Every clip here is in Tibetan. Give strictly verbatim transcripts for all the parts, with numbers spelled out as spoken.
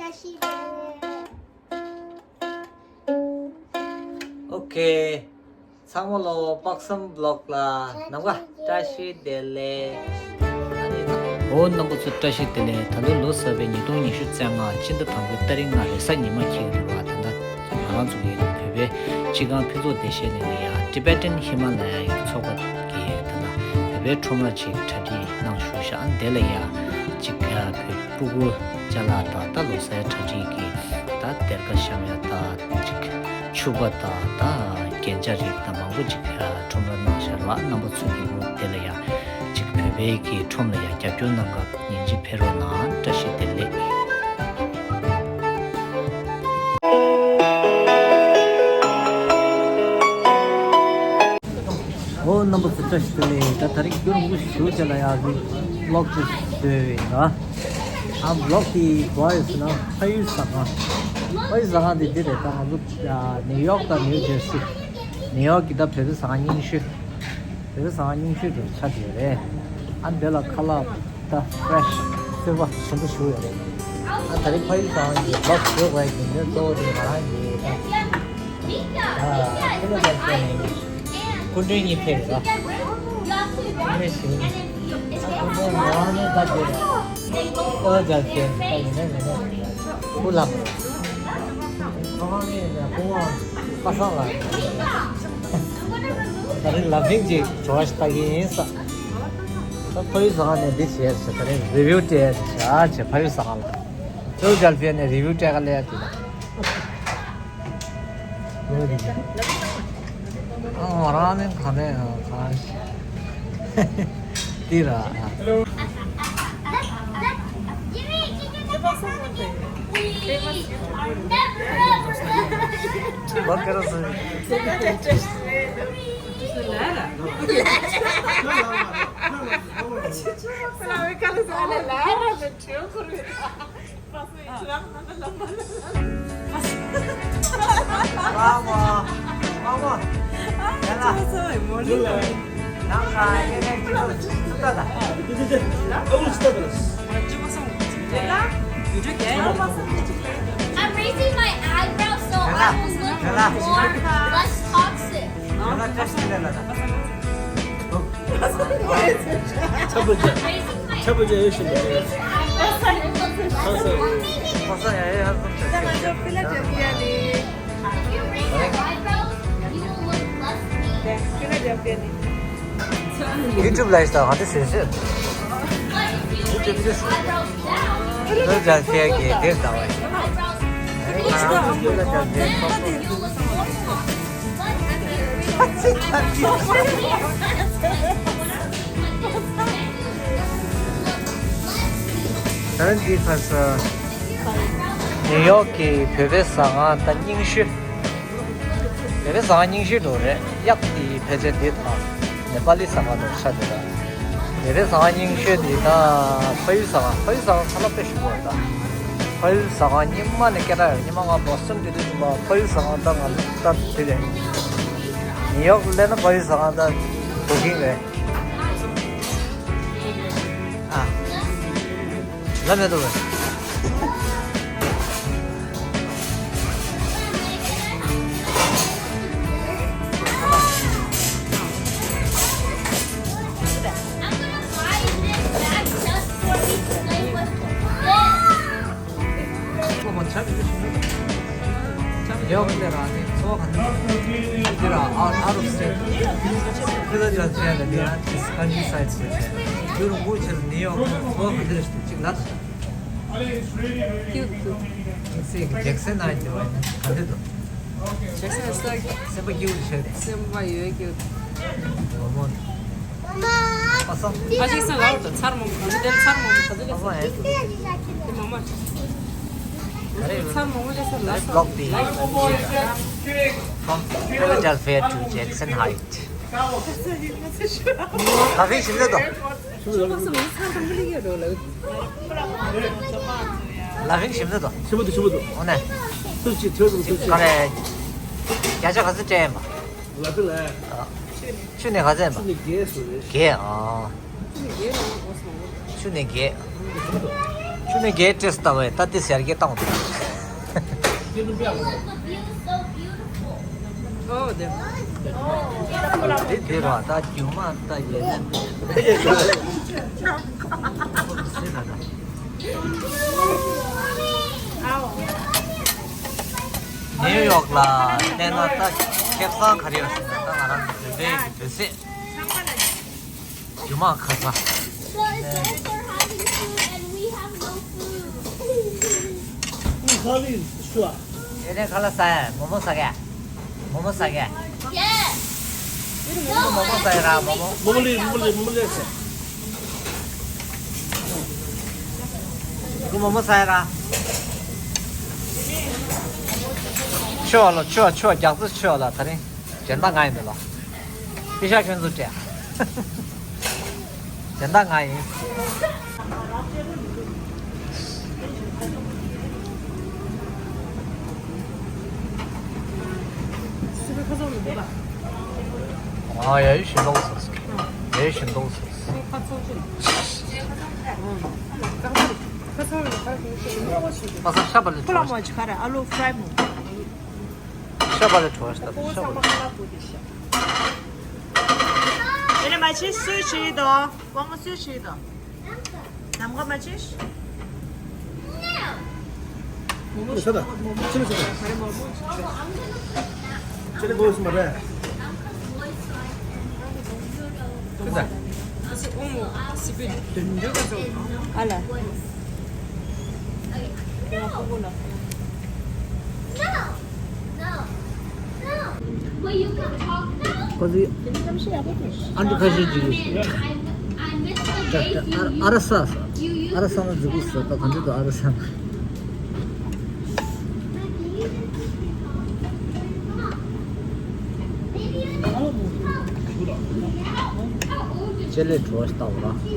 ཨོ་ཁེ། ཚང་མ་ལོ་དཔག་བསམ་བི་ལོག་ལ་ནམ་མཁའ་བཀྲ་ཤིས་བདེ་ལེགས། ཨོ་རྣམ་པ་ཚོ་བཀྲ་ཤིས་བདེ་ལེགས། ད་ལོ་ལོ་གསར་པའི་ཉིས་སྟོང་ཉི་ཤུ་རྩ་ལྔ་སྤྱི་ཟླ་དང་པོའི་ཏ་རིག་ལྔ་རེས་གཟའ་ཉི་མ་འཁེལ་གྱི་འདུག་བ། ད་ལྟ་ང་རང་ཚོ་གི་བོད་པའི་སྤྱི་ཁང་ཕུན་ཚོགས་བདེ་གཤེགས་ལས་ལ་ཡ་Tibetan Himalaya ཡི་ཚོགས་པ་གི་ད་ལྟ་བོད་པའི་ཁྲོམ་ར་ཅིག་གྲ་སྒྲིག་གནང་བཞུགས་ཤག་དེ་ལ་ཡ་ཅིག་བོད་སྤུ་གུ་ཅ་ལག་དང་ད་ལོ་གསར་གྲ་སྒྲིག་གི་ད་སྡེར་ཁ་བཤམས་ཡ་ད་ཅིག་ཕྱུ་པ་དང་ད་རྒྱན་ཆ་རིགས་དང་མང་པོ་ཅིག་ཁྲོམ་ར་གནང་ཤག་ལ། རྣམ་པ་ཚོ་གི་ལོ་དེ་ལ་ཡ་ཅིག་བོད་པའི་གི་ཁྲོམ་ལ་ཡ་རྒྱབ་སྐྱོར་གནང་སྐབས་ཉིན་གཅིག་ཕེབས་རོགས་གནང་། བཀྲ་ཤིས་བདེ་ལེགས། ཨོ་རྣམ་པ་ཚོ་བཀྲ་ཤིས་བདེ་ལེགས། ད་ད་རིང་རྒྱུན་རིང་པོ་ཞིག་བྱས་ལ་ཡ་གི་ཝི་ལོག་ཅིག་བཟོས་ཡོད་ཡིན་ད། ཨ་ཝི་ལོག་དེ་ག་པར་ཡོད་ཟེར་ན་ཕ་ཡུལ་ཟ་ཁང་། ཕ་ཡུལ་ཟ་ཁང་དེ་འདི་རེད། ད་ང་ཚོ་ནིའུ་ཡོག་དང་ནིའུ་ཇར་སི། ནིའུ་ཡོག་གི་ད་བོད་པའི་ཟ་ཁང་རྙིང་ཤོས། བོད་པའི་ཟ་ཁང་རྙིང་ཤོས་དེ་ཆགས་བསྡད་རེད། ཨ་འདི་ལ་ཁ་ལག་ད་ཕེ་རེ་ཤི་སོས་པ་ཞིམ་པོ་ཞིག་ཡོད་རེད། ཨ་ད་རེས་ཕ་ཡུལ་ཟ་ཁང་གི་ཝི་ལོག་བཟོ་དགོས་ཡ་རྒྱུ་མཚན་གཙོ་བོ་དེ་ང་རང་གི་ད། ཨ་ཁྱེད་ལ་ད་ཁྱེད་ནས་སྐུ་མགྲོན་གཉིས་ཕེབས་རེད་ད། སྐུ་མགྲོན་ང་ནས་ད་དེ་ཨོ་ཇར་ཁེ་ད་ཡིན་ན་མིན་ན་སྐུ་ལ་ཁོ་ཁང་ནས་ཡིན་ན་སྐུ་ངོ་པ་སངས་ལགས། ད་རིང་ལབ་རིང་ཅིག་བྲོ་བ་ཞིག་ལྟ་གི་ཡིན་ས། ད་ཕ་ཡུལ་ཟ་ཁང་ནས་འདི་བྱས་ཟེར། ད་རིང་རི་བིའུ་སྤྲད་ཡ་ཅིག་བྱ་བྱས། ཕ་ཡུལ་ཟ་ཁང་ལ་ཨོ་ཇར་ཁེ་ནས་རི་བིའུ་སྤྲད་ག་ལས་ཡ་དེ་ལ། ང་རང་ནི་ག་ནས་གང་ཞིག་འདི་ར། I'm raising my eyebrows so I will look more less toxic. ཆབ་བྲིས་ཆབ་བྲིས་ཡོད་བཞིན་པ་རེད། ཁ་སང་ཡ་ཡ་ཧ་ཙམ་ཆ་ཆེ། If you raise your eyebrows, you will look less mean. YouTube live ད་ག་དུས་བཟོས་ཟེར། But if you raise your eyebrows down, ནོར་ཇ་ཁེ་གི་དེར་ད་བ་ཡིན། ནོར་ཇ་ཁེ་ཐོབ། ད་འདི་ཁ་ས་ནིའུ་ཡོག་གི་བོད་པའི་ཟ་ཁང་ད་རྙིང་ཤོས། བོད་པའི་ཟ་ཁང་རྙིང་ཤོས་འདྲ་རེད། གཡག་དེ་ཕལ་ཆེར་འདི་དང་ནེ་པ་ལི་ཟ་ཁང་འདྲ་ཆགས་འདུག་ད་བོད་པའི་ཟ་ཁང་རྙིང་ཤོས་འདི་ད་ཕ་ཡུལ་ཟ་ཁང་། ཕ་ཡུལ་ཟ་ཁང་ཁ་ལག་དཔེ་ཞིམ་པོ་རེད་ད། ཕ་ཡུལ་ཟ་ཁང་སྔོན་མ་ནས་སྐད་གྲགས་ཡོད། སྔོན་མ་ང་བོ་སི་ཊོན་དེ་དུས་ཙམ་པ་ཕ་ཡུལ་ཟ་ཁང་ད་ང་ད་དེ་རེད། ནིའུ་ཡོག་སླེབས་ན་ཕ་ཡུལ་ཟ་ཁང་ད་བུ་ཀིང་རེད། ཨ། ལབ་མེད་དོ། ཡོག་དེ་ར་ནི་ཚོ་ག་ནི་དེ་ར་out of state. ཕི་ལ་ཇལ་ཕི་ཡ་ལ་དེ་ར་this countryside ཟེར་ཏེ་རྒྱུ་རུ་ཀུ་ཆེར་ནིའུ་ཡོག་ཚོ་ག་འདི་ར་ཅིག་ལ། ཀིའུ་ཊི་འདུག་ངས་ཟེར་གི་ཇེག་སན་ཧའིཊ་དེ་བ་ཡིན་ན་ག་འདི་འདུག་ཇེག་སན་ཧའིཊ་སེམས་པ་ཀིའུ་ཊི་བྱས་ཏེ། སེམས་པ་ཡོད་ཀིའུ་ཊི། མོ་མོ། ཨ་སོ། ཨ་ཅིག་སེ་ལ་ད་ཚར་མོ་ག་འདི་དེར་ཚར་མོ་ག་འདི་ལ་ཨ་མ་ཧེ། དེ་མ་མ། ག་རེ་ཚར་མོ་མོ་ལ་སེ་ལ་སོ། Vlog the from Philadelphia to Jackson Heights. ལ་ཕིང་ཞིམ་ལེ་དོ། ལ་ཕིང་ཞིམ་ལེ་དོ། ཞིམ་པོ་འདུག་ཞིམ་པོ་འདུག་འོ་ནས། སུ་ཅིག་ཐོས་སུ་སུ་ཅིག་ག་རེ། བརྒྱ་ཆ་ག་ཚོད་སྤྲད་ཡིན་པ། ལ་ཕིང་ལ། ཆུ་ནས་ག་ཚད་ཡིན་པ། ཆུ་ནས་བརྒྱད་སུ་རེད། བརྒྱད་ཨ། ཆུ་ནས་བརྒྱད། ཞིམ་པོ་འདུག་ཆུ་ནས་རྒྱས་སྤྲས་ལྟ་བས་ད་ལྟའི་ཟེར་གྱི་བཏང་འདུག་ཨོ་དེ། དེ་དེ་ར་ད་རྒྱུ་མ་ད་ཡེ་ནས། ནིའུ་ཡོག་ལ་བལྟས་ན་ད་ཁེ་བཟང་ག་རེ་ཡོད་ཟེར་ན། ད་ང་རང་གི་འདོད་པའི་གི་འདོད་སྲེད། རྒྱུ་མ་ཁ་ཚ། So it's all for having food and we have no food. ཁ་ལི་ཤུ་ཨ། དེ་ནས་ཁ་ལག་ཟ་ཡ། མོག་མོག་ཟ་གས། མོག་མོག་ཟ་གས། Yes. མོག་མོག་ཟ་ཡ་ར་མོག་མོག་མོག་ལི་མོག་ལི་མོག་ལི་ཟ། ཁོ་མོག་མོག་ཟ་ཡ་ར། ཆོ་ལ་ཆོ་ཆོ་རྒྱག་ཚོ་ཆོ་ལ་ད་རིང་། སྦྱིན་བདག་ང་ཡིན་འདི་ལ། པི་ཤ་ཁྱོད་ཚོ་སྤྲད། སྦྱིན་བདག་ང་ཡིན། ཨ་ཡ་ཡུ་ཤིན་ཏོག་སོགས། ཡ་ཡུ་ཤིན་ཏོག་སོགས། ཁ་ཚ་ཤ་བ་ལས་ཁོ་ལ་མོ་ཆི་ཁ་རེ་ཨ་ལོ་ཧྥ་རའི་མོ། ཤ་བ་ལ་བྲོ་བ་ཤ་བ་ལ། དེ་ནས་མ་ཆེ་སུས་བྱེད་དོ། དབང་མོ་སུས་བྱེད་དོ། ནམ་མཁའ་མ་ཆེ། ཆེ་ལ་ཆེ་ལ་ཆེ་ལ་གོ་སུ་མ་རེད། ཨ་ལ། ཁོ་ཚོས་ཨ་འདྲ་ཁ་ཤས་ཅིག་ཨ་ར་ས་ས་ཨ་ར་ས་ན་འཛི་གུ་ས་ད་ག་འདྲ་དུ་ཨ་ར་ས་ན། ཅེ་ལེ་བྲོ་བ་ཞིག་ལྟ་བ་ར། ད་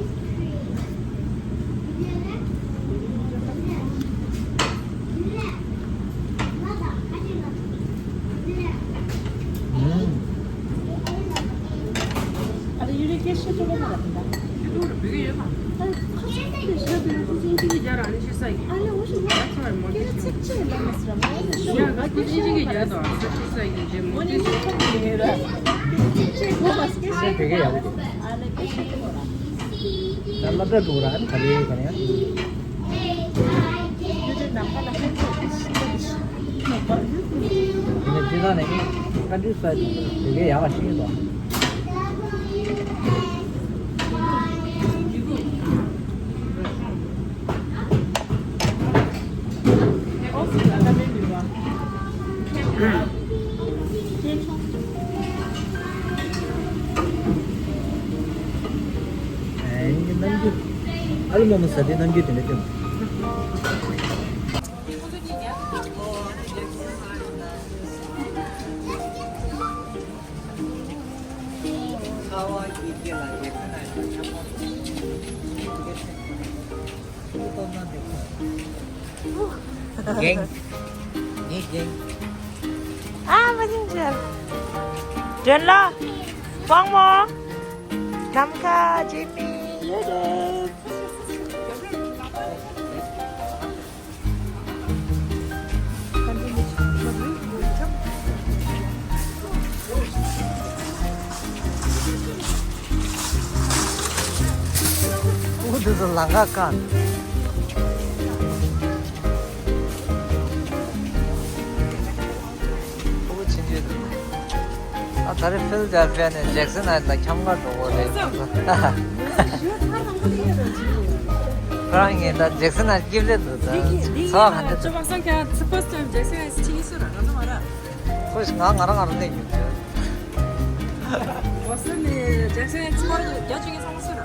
སློབ་གྲྭ་འགྲོ་ར་ཨ་ནི་ག་རེ་ག་རེ་ཡང་། ཡུལ་དེ་ནམ་མཁའ་ལ་ཧན་ཆོག་གི་ཤིང་རྟ་དེ་ཤི། ནོག་པ་ཡུལ་དེ་ནས་ཅི་ད་ནས་ཀ་འདྲི་ས་དེ་གའི་ཡག་ཤིང་དང་། ཨ་ལོ་མོ་མོ་ཟ་དེ་རྣམ་འགྱུར་དེ་འདྲ་སྟོན། རྒན། ངའི་རྒན། ཨ་མ་ཅིན་ཅན། དྲན་ལ། དབང་མོ། ནམ་མཁའ་ཇི་མི་ཡོད་རེད། འོ་འདི་ཚོ་ལང་ཀ་ཀ། ཨོ་ཕྱིན་ཆད་འདུག་ཨ་ད་རེས་ཕིལ་ཌེལ་ཕི་ཡ་ནས་ཇེག་སན་ཧའེཊ་ལ་འཁྱམ་གར་འགྲོ་གི་རེད། ཁོ་རང་ངས་ད་ཇེག་སན་ཧའེཊ་སྐྱིད་པོ་རེད་འདུག་ད་འདི་འདི་ཚོ་ང་ང་ཚོ་བག་སང་ཁྱང་ཚིག་པ་སྟོན་ཇེག་སན་ཧའེཊ་ཕྱིན་སོ་ར་ང་ཚོ་མ་ར། ཁོ་ཞིག་ང་ང་རང་ང་རང་གནས་ཡོད་དོ། བག་སང་ནས་ཇེག་སན་ཧའེཊ་ཚིག་པ་རྒྱ་ཆེ་གི་ཚང་མ་སོ་